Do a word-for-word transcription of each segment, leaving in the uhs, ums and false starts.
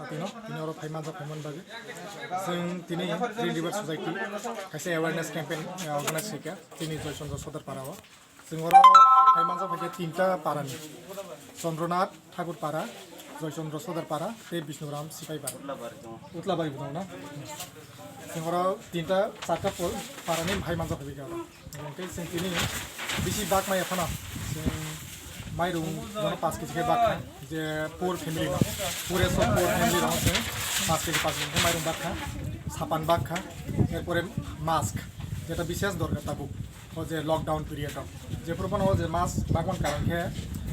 Tino, tini oro phai manjak phai man bagwi. Chwng tini Green River Society kaisa awareness campaign, eh, organize khaikha tini Joy Chandra Sodar Para o. Chwng oro phai manjak phaikha tinta parani, Chandranath Thakur Para, Joy Chandra Sodar Para tei Bishnu Ram Sipai Para. Utlabari bo tongo na? Chwng oro tinta charta parani phai manjak phaikha oro. Hwnkhe chwng tini bisi bak maya phano chwng mairung jono paanch kg khe bak kha, je poor family no, poorest of poor family rok chwng paanch kg paanch kg khe mairung bak kha, sapan bak kha, erpore mask, jeta bishesh dorkar tabuk o je lockdown period o, jephuru phano o je mask bakmani karon khe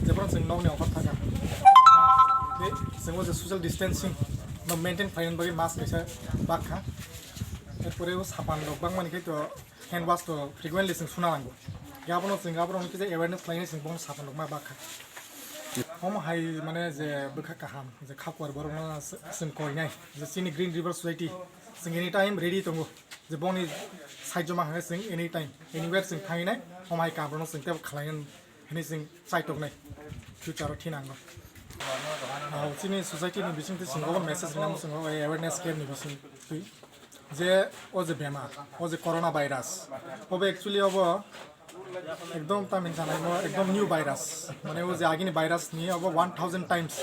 jephuru chwng nokni okhor thangkha, tei chwng o je social distancing no maintain khlaina bagwi mask kaisa bak kha, erpore o sapan rok bakmani khai to hand wash to frequently chwng suna nango. Abono chwng abono kisa awareness khlainai chwng bono sapan rok ma bakha. Omo hai mane je bwkha kaham je kha kuar borok no chwng koinai je chini Green River Society chwng any time ready tongo je boni side joma hwnwi chwng any time anywhere chwng thanginai omo hai kam rok no chwng tebo khlainai hwnwi chwng chai tongnai future o thinango. Ah, chini society ni bisingtwi chwng obo message rwna muchungo awareness camp ni bisingtwi. Je o je bemar, o je corona virus, obo actually obo ekdom tamni sanai mo ekdom new virus, mane o je agini virus ni obo one thousand times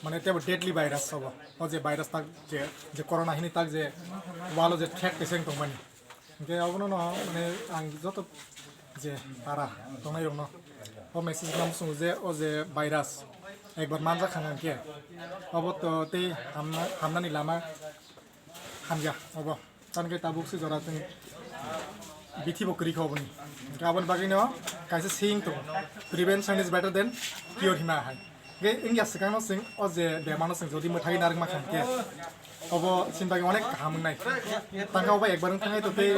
mane tebo deadly virus obo. O je virus tak je, je corona hini tak je walo je threat keseng tongmani. Hingke obono no mane ang joto je para tongnai rokno o message no muchungo je o je virus ekbar manjak kha hingke obo to tei hamna, hamnani lama hamya obo. Tani khe tabuk se jora chwng bithi bo kwrwi kha oboni. Aboni bagwi no kaisa saying tongo, "Prevention is better than cure" hima hai. Ge wngya swkang no chwng o je bemar no chwng jodi mwthagwi narwk ma kha hwnkhe obo chini bagwi onek kaham wngnai. Tangka obo ekbar wng thangai to tei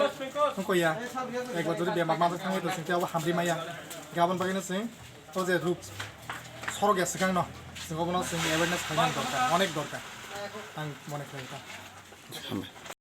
wngkho ya, ekbar jodi bemar manjak thangai to chwng tei obo hamri maya. Ge aboni bagwi no chwng o je ruk sorok ya swkang no chwng obono chwng awareness khaina dorkar, onek dorkar. Ang mone khlai kha. Hambai.